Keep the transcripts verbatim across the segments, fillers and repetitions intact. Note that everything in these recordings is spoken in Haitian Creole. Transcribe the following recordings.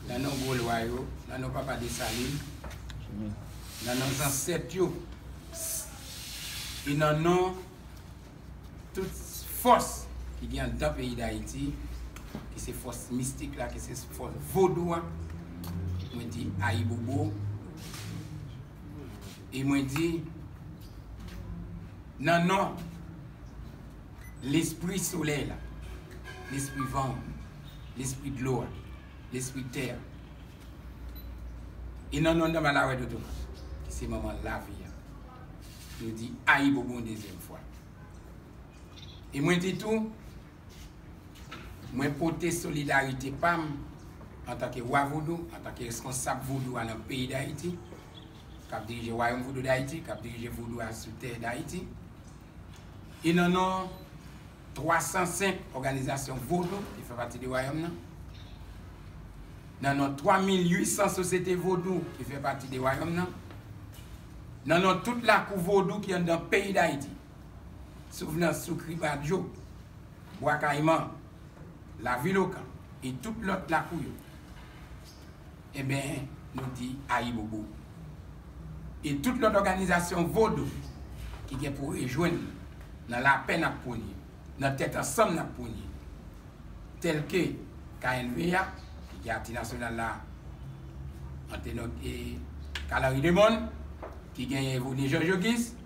Nan non gwo lwa yo, nan non papa Desalin, nan non zansèt yo, e nan non tout fòs ki gen anndan peyi Dayiti, ki se fòs mistik la, ki se fòs vodou a, mwen di ayibobo, e mwen di nan non lespri solèy la, lespri van, lespri dlo a, lespri tè a. E nan non Danbalawè Dotoman, ki se manman lavi a, nou di ayibobo yon dezyèm fwa. E mwen di tou, mwen pote solidarite pa m antanke wa vodou, antanke reskonsab vodou a nan peyi Dayiti, k ap dirije Wayòm Vodou Dayiti, k ap dirije vodou a sou tè Dayiti. E nan non twa san senk òganizasyon vodou ki fè pati de wayòm nan, nan non twa mil uit san sosyete vodou ki fè pati de wayòm nan, nan non tout lakou vodou ki anndan peyi Dayiti, Souvnans, Soukri, Badjo, Bwa Kayiman, Lavil Okan e tout lòt lakou yo, enben, nou di ayibobo. E tout lòt òganizasyon vodou ki gen pou rejwenn nan lapè n ap pwone, nan tèt ansanm n ap pwone, tèlke K N V A, ki gen Ati Nasyonal la, Antenò, e, Carl Henry Demon, ki genyen Evoni Georges Auguste,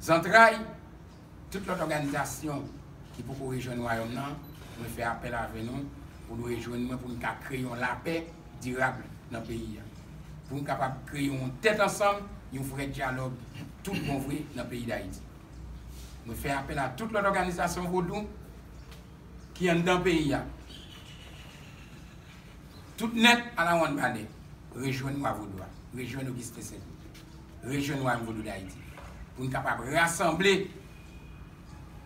Zantray, tout lòt òganizasyon ki poko rejwenn wayòm nan, mwen fè apèl avè nou pou nou rejwenn mwen pou n ka kreye yon lapè dirab nan peyi a. Pou n kapab kreye yon tèt ansanm, yon vrè dyalòg tout bon vre nan peyi Dayiti. Mwen fè apèl a tout lòt òganizasyon vodou ki anndan peyi a. Tout nèt a la one balè, rejwenn wa vodou a, rejwenn Augustin Saint-Louis, rejwenn Wayòm Vodou Dayiti, pou n kapab rasanble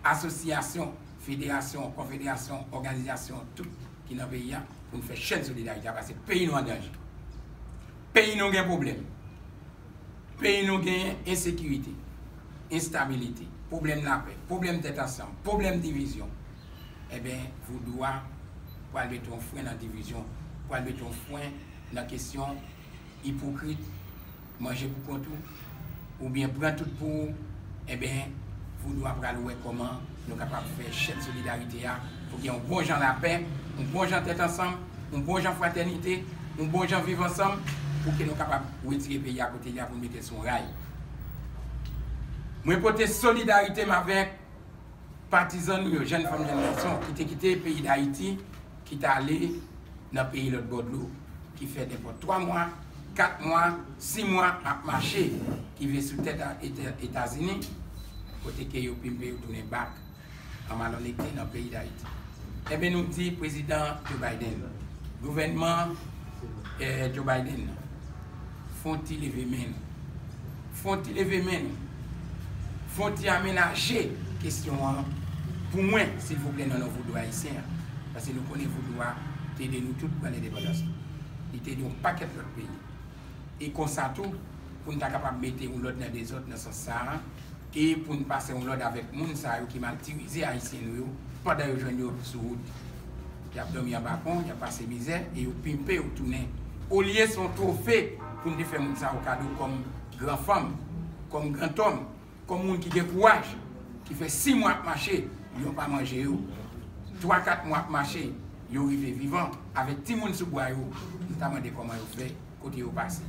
asosyasyon, federasyon, konfederasyon, òganizasyon, tout ki nan peyi a, pou n fè chèn solidarite a, paske peyi nou an danje. Peyi nou gen pwoblèm. Peyi nou genyen ensekirite, enstabilite, pwoblèm lapè, pwoblèm tèt ansanm, pwoblèm divizyon. Enben, vodou a pral mete yon fren nan divizyon, pral mete yon fren nan kesyon ipokrit, manje pou kont ou, oubyen pran tout pou ou. Enben, vodou a pral wè kòman nou kapab fè chèn solidarite a pou gen yon bon jan lapè, yon bon jan tèt ansanm, yon bon jan fratènite, yon bon jan viv ansanm, pou ke nou kapab retire peyi a kote li a pou n mete l sou yon ray. Mwen pote solidarite m avèk patizan nou yo, jèn fanm, jèn gason, ki te kite peyi Dayiti, ki t ale nan peyi lòtbò dlo, ki fè nenpòt twa mwa, kat mwa, sis mwa ap mache, ki viv sou tèt a Eta-, Etazini, kote ke yo pimpe yo tounen bak an malonnète nan peyi Dayiti. Enben, nou di prezidan Joe Biden, gouvènman, eh, Joe Biden nan, fè yon ti leve men nou. Fè yon ti leve men nou. Fè yon ti amenaje kesyon an pou mwen, silvouplè, nan non vodou ayisyen an. Paske nou konnen vodou a te ede nou tout pran lendepandans nou. Li te ede yon pakèt lòt peyi. E konsa tou, pou n ta kapab mete yon lòd nan dezòd nan sans sa a, e pou n pase yon lòd avèk moun sa yo ki matirize ayisyen nou yo, pandan yo jwenn yo sou wout. Y ap dòmi anba pon, y ap pase mizè, e yo pimpe yo tounen. Olye se yon twofe pou n te fè moun sa yo kado kòm gran fanm, kòm grantòm, kòm moun ki gen kouraj, ki fè sis mwa ap mache, lyon pa manje yo. Twa, kat mwa ap mache, yo rive vivan, avèk timoun sou bra yo, nou ta mande kòman yo fè, kote yo pase.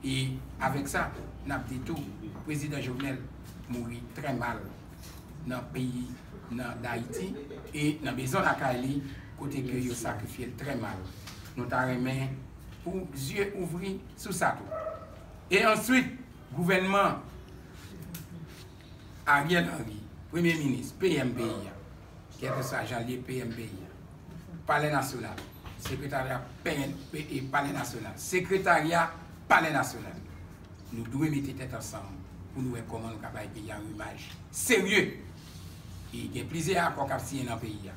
E avèk sa, n ap di tou, prezidan Jovenel mouri trè mal nan peyi, nan Dayiti, e nan mezon lakay li, kote ke yo sakrifye l trè mal. Nou ta renmen pou zye ouvri sou sa tou. E answit, gouvènman Ariel Henry, premye minis, P M peyi a, kèlkeswa jan l ye, P M peyi a, Palè Nasyonal, sekretarya P N P, e Palè Nasyonal, sekretarya Palè Nasyonal, nou dwe mete tèt ansanm pou nou wè kòman nou ka bay peyi a yon imaj serye. E gen plizyè akò k ap siyen nan peyi a.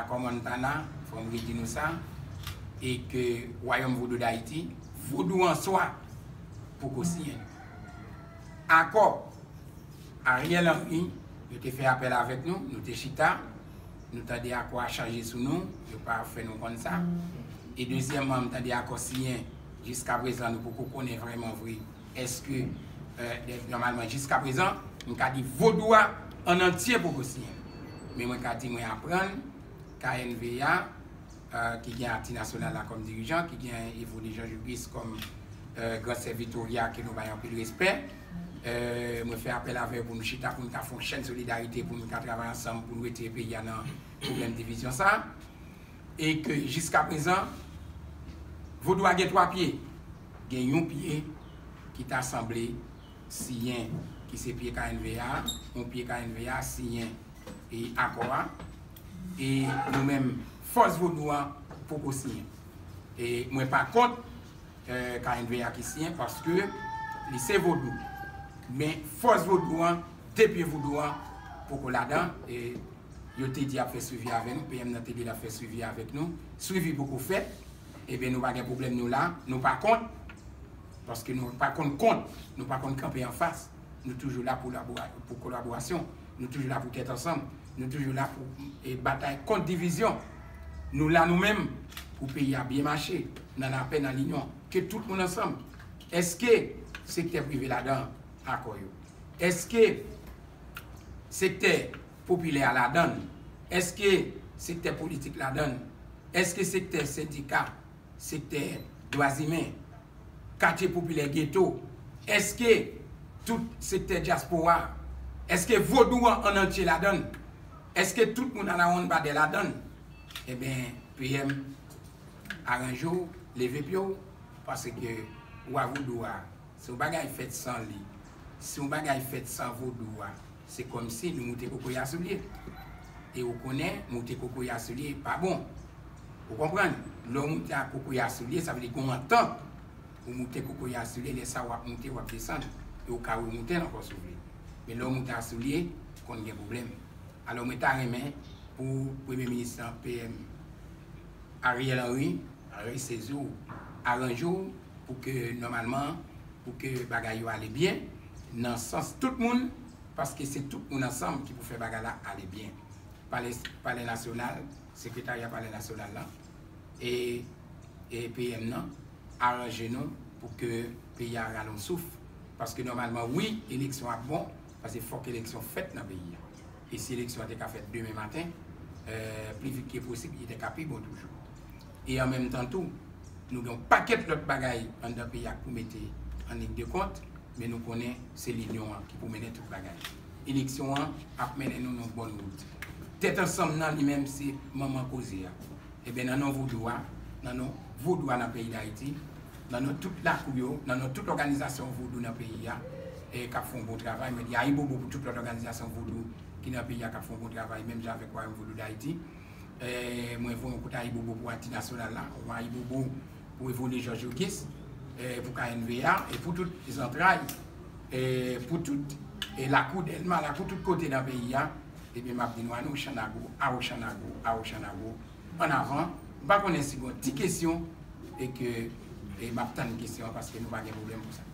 Akò Montana, fò m redi nou sa, e ke Wayòm Vodou Dayiti, Vodou an swa, poko siyen. Akò Ariel Henry, yo te fè apèl avèk nou, nou te chita, nou tande akò a chanje sou nou, yo pa fè nou konn sa. E dezyèmman, m tande akò siyen, jiskaprezan nou poko konnen vrèman vre. Èske, euh, nòmalman, jiskaprezan, m ka di vodou a an antye poko siyen. Men mwen ka di mwen aprann K N V A, euh, ki gen Arti Nasyonal la kòm dirijan, ki gen Evoli Jean Jugus kòm, euh, gran sè Victoria ke nou bay anpil respè. Euh, mwen fè apèl avè yo pou nou chita, pou nou ka fè yon chèn solidarite, pou nou ka travay ansanm, pou nou retire peyi a nan pwoblèm divizyon sa. E ke jiskaprezan, vodou a gen twa pye. Gen yon pye ki ta sanble siyen, ki se pye K N V A, yon pye K N V A siyen e akò a. E nou menm, fòs vodou a poko siyen. E mwen pa kont, euh, K N V A ki siyen, paske li se vodou. Men fòs vodou an, de pye vodou an, poko ladan. E yo te di ap fè swivi avè nou, P M nan te di l ap fè swivi avèk nou. Swivi poko fèt. Ebyen, nou pa gen pwoblèm, nou la, nou pa kont. Paske nou pa konn kont, nou pa konn kanpe anfas. Nou toujou la pou labora-, pou kolaborasyon. Nou toujou la pou tèt ansanm. Nou toujou la pou, e, batay kont divizyon. Nou la nou menm pou peyi a byen mache, nan lapè, nan linyon. Ke tout moun ansanm. Èske sektè prive ladan akò yo? Èske sektè popilè a ladan l? Èske sektè politik ladan l? Èske sektè sendika, sektè dwa imen, katye popilè, geto? Èske tout sektè dyaspora? Èske vodou an an antye ladan l? Èske tout moun alawonnbadè ladan l? Ebyen, P M, aranje w, leve pye w, paske wa vodou a, si yon bagay fèt san li, si yon bagay fèt san vodou a, se kòmsi nou moute kokoya sou lye. E ou konnen, moute kokoya sou lye pa bon. Ou konprann? Lè w moute a kokoya sou lye, sa vle di gen yon antant. Ou moute kokoya sou lye, lè sa w ap moute, w ap desann. E ou ka remoute l ankò si w vle. Men lè w moute a sou lye, konn gen pwoblèm. Alò, mwen ta renmen pou Premye Minis lan, P M Ariel Henry, resezi w, aranje w pou ke nòmalman, pou ke bagay yo ale byen, nan sans tout moun, paske se tout moun ansanm ki pou fè bagay la ale byen. Palè, Palè Nasyonal, sekretarya Palè Nasyonal la, e, e P M nan, aranje nou pou ke peyi a rale yon souf. Paske nòmalman, wi, eleksyon ap bon, paske fòk eleksyon fèt nan peyi a. E si eleksyon an te ka fèt demen maten, euh, pli vit ke posib, li te ka pi bon toujou. E an menm tan tou, nou gen yon pakèt lòt bagay anndan peyi a pou mete an lig de kont, men nou konnen se linyon an ki pou mennen tout bagay. Eleksyon an ap mennen nou nan yon bòn wout. Tèt ansanm nan li menm se manman koze a. Ebyen, nan non vodou a, nan non vodou a nan peyi Dayiti, nan non tout lakou yo, nan non tout òganizasyon vodou nan peyi a, e k ap fè yon bon travay. Mwen di ayibobo pou tout lòt òganizasyon vodou ki nan peyi a k ap fè yon bon travay, menm jan avèk Wayòm Vodou Dayiti. E, mwen voye yon kout ayibobo pou Arti Nasyonal la, yon ayibobo pou Evoli Jòj Ogis, e, pou K N V A, e pou tout zantray, e, pou tout, e, lakou Dèlma, lakou tout kote nan peyi a. Ebyen, m ap di nou, a nou Ochanago, a Ochanago, a Ochanago, ann avan. M pa konnen si gen yon ti kesyon, e ke, e m ap tann kesyon an, paske nou pa gen pwoblèm pou sa.